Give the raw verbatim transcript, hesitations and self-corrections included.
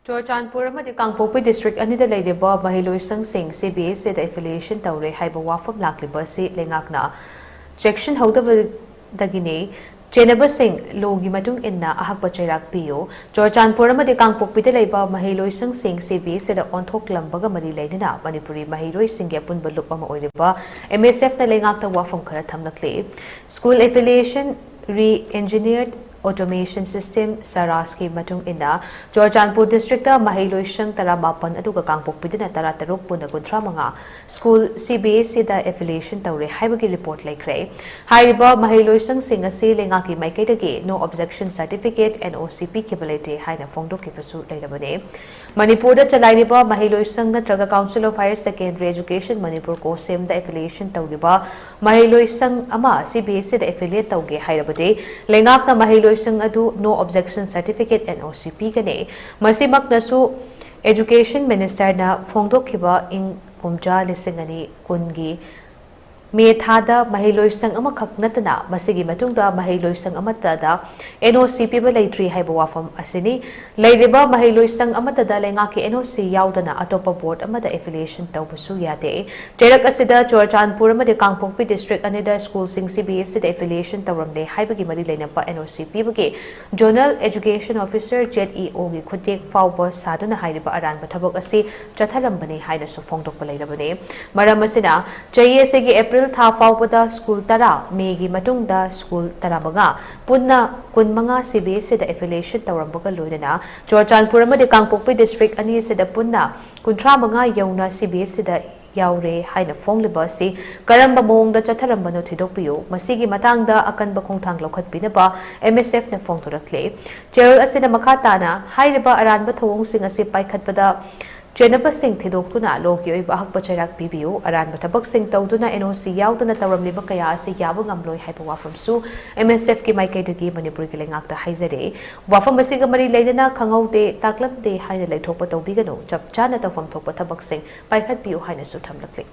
ꯆꯨꯔꯆꯥꯟꯄꯨꯔ ꯑꯃꯗꯤ ꯀꯥꯡꯄꯣꯛꯄꯤ ꯗꯤꯁꯇ꯭ꯔꯤꯛ ꯑꯅꯤꯗ ꯂꯩꯔꯤꯕ ꯃꯍꯩꯂꯣꯏꯁꯪꯁꯤꯡ ꯁꯤ ꯕꯤ ꯑꯦꯁ ꯏꯗ ꯑꯦꯐꯤꯂꯤꯌꯦꯁꯟ ꯇꯧꯔꯦ ꯍꯥꯏꯕ ꯋꯥꯐꯝ ꯂꯥꯛꯂꯤꯕ ꯑꯁꯤ ꯂꯩꯉꯥꯛꯅ ꯆꯦꯛꯁꯤꯟꯍꯧꯗꯕꯗꯒꯤꯅꯤ꯫ ꯆꯦꯟꯅꯕꯁꯤꯡ ꯂꯣꯒꯤ ꯃꯇꯨꯡ ꯏꯟꯅ ꯑꯍꯛꯄ ꯆꯩꯔꯥꯛ ꯄꯤꯌꯨ꯫ ꯆꯨꯔꯆꯥꯟꯄꯨꯔ ꯑꯃꯗꯤ ꯀꯥꯡꯄꯣꯛꯄꯤꯗ ꯂꯩꯕ ꯃꯍꯩꯂꯣꯏꯁꯪꯁꯤꯡ ꯁꯤ ꯕꯤ ꯑꯦꯁ ꯏꯗ ꯑꯣꯟꯊꯣꯛꯂꯝꯕꯒ ꯃꯔꯤ ꯂꯩꯅꯅ ꯃꯅꯤꯄꯨꯔꯤ ꯃꯍꯩꯔꯣꯏꯁꯤꯡꯒꯤ ꯑꯄꯨꯟꯕ ꯂꯨꯞ ꯑꯃ ꯑꯣꯏꯔꯤꯕ ꯑꯦꯝ ꯑꯦꯁ ꯑꯦꯐꯅ ꯂꯩꯉꯥꯛꯇ ꯋꯥꯐꯝ ꯈꯔ ꯊꯝꯂꯛꯂꯤ꯫ School Affiliation Re-Engineered Automation System, ꯁꯔꯥꯁꯀꯤ ꯃꯇꯨꯡ ꯏꯟꯅ ꯆꯨꯔꯆꯥꯟꯄꯨꯔ ꯗꯤꯁꯇ꯭ꯔꯤꯛꯇ ꯃꯍꯩꯂꯣꯏꯁꯪ ꯇꯔꯥꯃꯥꯄꯟ ꯑꯗꯨꯒ ꯀꯥꯡꯄꯣꯛꯄꯤꯗꯅ ꯇꯔꯥꯇꯔꯨꯛ, ꯄꯨꯟꯅ ꯀꯨꯟꯊ꯭ꯔꯥ ꯃꯉꯥ ꯁ꯭ꯀꯨꯜ ꯁꯤ ꯕꯤ ꯑꯦꯁ ꯏꯗ ꯑꯦꯐꯤꯂꯤꯌꯦꯁꯟ ꯇꯧꯔꯦ ꯍꯥꯏꯕꯒꯤ ꯔꯤꯄꯣꯔꯠ ꯂꯩꯈ꯭ꯔꯦ꯫ ꯍꯥꯏꯔꯤꯕ ꯃꯍꯩꯂꯣꯏꯁꯪꯁꯤꯡ ꯑꯁꯤ ꯂꯩꯉꯥꯛꯀꯤ ꯃꯥꯏꯀꯩꯗꯒꯤ No Objection Certificate, N O C, ꯄꯤꯈꯤꯕ ꯂꯩꯇꯦ ꯍꯥꯏꯅ ꯐꯣꯡꯗꯣꯛꯈꯤꯕꯁꯨ ꯂꯩꯔꯕꯅꯤ꯫ ꯃꯅꯤꯄꯨꯔꯗ ꯆꯂꯥꯏꯔꯤꯕ ꯃꯍꯩꯂꯣꯏꯁꯪ ꯅꯠꯇ꯭ꯔꯒ Council of Higher Secondary Education Manipur, ꯀꯣꯁꯦꯝꯗ ꯑꯦꯐꯤꯂꯤꯌꯦꯁꯟ ꯇꯧꯔꯤꯕ ꯃꯍꯩꯂꯣꯏꯁꯪ ꯑꯃ ꯁꯤ ꯕꯤ ꯑꯦꯁ ꯏꯗ ꯑꯦꯐꯤꯂꯤꯌꯦꯠ ꯇꯧꯒꯦ ꯍꯥꯏꯔꯕꯗꯤ ꯂꯩꯉꯥꯛꯅ ꯃꯍꯩꯂꯣꯏꯁꯪ ꯑꯗꯨ No Objection Certificate, N O C, ꯄꯤꯒꯅꯤ꯫ ꯃꯁꯤꯃꯛꯅꯁꯨ ꯑꯦꯖꯨꯀꯦꯁꯟ ꯃꯤꯅꯤꯁꯇꯔꯅ ꯐꯣꯡꯗꯣꯛꯈꯤꯕ ꯏꯪ ꯀꯨꯝꯖꯥ ꯂꯤꯁꯤꯡ ꯑꯅꯤ ꯀꯨꯟꯒꯤ ꯃꯦ ꯊꯥꯗ ꯃꯍꯩꯂꯣꯏꯁꯪ ꯑꯃꯈꯛ ꯅꯠꯇꯅ ꯃꯁꯤꯒꯤ ꯃꯇꯨꯡꯗ ꯃꯍꯩꯂꯣꯏꯁꯪ ꯑꯃꯠꯇꯗ N O C ꯄꯤꯕ ꯂꯩꯇ꯭ꯔꯤ ꯍꯥꯏꯕ ꯋꯥꯐꯝ ꯑꯁꯤꯅꯤ꯫ ꯂꯩꯔꯤꯕ ꯃꯍꯩꯂꯣꯏꯁꯪ ꯑꯃꯠꯇꯗ ꯂꯩꯉꯥꯛꯀꯤ N O C ꯌꯥꯎꯗꯅ ꯑꯇꯣꯞꯄ ꯕꯣꯔꯗ ꯑꯃꯗ ꯑꯦꯐꯤꯂꯤꯌꯦꯁꯟ ꯇꯧꯕꯁꯨ ꯌꯥꯗꯦ꯫ ꯆꯩꯔꯛ ꯑꯁꯤꯗ ꯆꯨꯔꯆꯥꯟꯄꯨꯔ ꯑꯃꯗꯤ ꯀꯥꯡꯄꯣꯛꯄꯤ ꯗꯤꯁꯇ꯭ꯔꯤꯛ ꯑꯅꯤꯗ ꯁ꯭ꯀꯨꯜꯁꯤꯡ ꯁꯤ ꯕꯤ ꯑꯦꯁ ꯏꯗ ꯑꯦꯐꯤꯂꯤꯌꯦꯁꯟ ꯇꯧꯔꯝꯂꯦ ꯍꯥꯏꯕꯒꯤ ꯃꯔꯤ ꯂꯩꯅꯕ N O C ꯄꯤꯕꯒꯤ Zonal Education Officer, Z E O, ꯒꯤ ꯈꯨꯠꯌꯦꯛ ꯐꯥꯎꯕ ꯁꯥꯗꯨꯅ ꯍꯥꯏꯔꯤꯕ ꯑꯔꯥꯟꯕ ꯊꯕꯛ ꯑꯁꯤ ꯆꯠꯊꯔꯝꯕꯅꯤ ꯍꯥꯏꯅꯁꯨ ꯐꯣꯡꯗꯣꯛꯄ ꯂꯩꯔꯕꯅꯤ꯫ ꯃꯔꯝ ꯑꯁꯤꯅ, ꯆꯍꯤ ꯑꯁꯤꯒꯤ ꯑꯦꯄ꯭ꯔꯤꯜ ꯊꯥ ꯐꯥꯎꯕꯗ ꯁ꯭ꯀꯨꯜ ꯇꯔꯥ, ꯃꯦꯒꯤ ꯃꯇꯨꯡꯗ ꯁ꯭ꯀꯨꯜ ꯇꯔꯥꯃꯉꯥ, ꯄꯨꯟꯅ ꯀꯨꯟꯃꯉꯥ ꯁꯤ ꯕꯤ ꯑꯦꯁ ꯏꯗ ꯑꯦꯐꯤꯂꯤꯌꯦꯁꯟ ꯇꯧꯔꯝꯕꯒ ꯂꯣꯏꯅꯅ ꯆꯨꯔꯆꯥꯟꯄꯨꯔ ꯑꯃꯗꯤ ꯀꯥꯡꯄꯣꯛꯄꯤ ꯗꯤꯁꯇ꯭ꯔꯤꯛ ꯑꯅꯤ ꯑꯁꯤꯗ ꯄꯨꯟꯅ ꯀꯨꯟꯊ꯭ꯔꯥ ꯃꯉꯥ ꯌꯧꯅ ꯁꯤ ꯕꯤ ꯑꯦꯁ ꯏꯗ ꯌꯥꯎꯔꯦ ꯍꯥꯏꯅ ꯐꯣꯡꯂꯤꯕ ꯑꯁꯤ ꯀꯔꯝꯕ ꯃꯑꯣꯡꯗ ꯆꯠꯊꯔꯝꯕꯅꯣ ꯊꯤꯗꯣꯛꯄꯤꯌꯨ꯫ ꯃꯁꯤꯒꯤ ꯃꯇꯥꯡꯗ ꯑꯀꯟꯕ ꯈꯣꯡꯊꯥꯡ ꯂꯧꯈꯠꯄꯤꯅꯕ ꯑꯦꯝ ꯑꯦꯁ ꯑꯦꯐꯅ ꯐꯣꯡꯗꯣꯔꯛꯂꯤ꯫ ꯆꯦꯔꯣꯜ ꯑꯁꯤꯗ ꯃꯈꯥ ꯇꯥꯅ ꯍꯥꯏꯔꯤꯕ ꯑꯔꯥꯟꯕ ꯊꯧꯑꯣꯡꯁꯤꯡ ꯑꯁꯤ ꯄꯥꯏꯈꯠꯄꯗ ꯆꯦꯟꯅꯕꯁꯤꯡ ꯊꯤꯗꯣꯛꯇꯨꯅ ꯂꯣꯒꯤ ꯑꯣꯏꯕ ꯑꯍꯛꯄ ꯆꯩꯔꯥꯛ ꯄꯤꯕꯤꯌꯨ꯫ ꯑꯔꯥꯟꯕ ꯊꯕꯛꯁꯤꯡ ꯇꯧꯗꯨꯅ N O C ꯌꯥꯎꯗꯅ ꯇꯧꯔꯝꯂꯤꯕ ꯀꯌꯥ ꯑꯁꯤ ꯌꯥꯕ ꯉꯝꯂꯣꯏ ꯍꯥꯏꯕ ꯋꯥꯐꯝꯁꯨ ꯑꯦꯝ ꯑꯦꯁ ꯑꯦꯐꯀꯤ ꯃꯥꯏꯀꯩꯗꯒꯤ ꯃꯅꯤꯄꯨꯔꯒꯤ ꯂꯩꯉꯥꯛꯇ ꯍꯥꯏꯖꯔꯤ꯫ ꯋꯥꯐꯝ ꯑꯁꯤꯒ ꯃꯔꯤ ꯂꯩꯅꯅ ꯈꯪꯍꯧꯗꯦ, ꯇꯥꯛꯂꯝꯗꯦ ꯍꯥꯏꯅ ꯂꯩꯊꯣꯛꯄ ꯇꯧꯕꯤꯒꯅꯨ꯫ ꯆꯞ ꯆꯥꯅ ꯇꯧꯐꯝ ꯊꯣꯛꯄ ꯊꯕꯛꯁꯤꯡ ꯄꯥꯏꯈꯠꯄꯤꯌꯨ ꯍꯥꯏꯅꯁꯨ ꯊꯝꯂꯛꯂꯤ꯫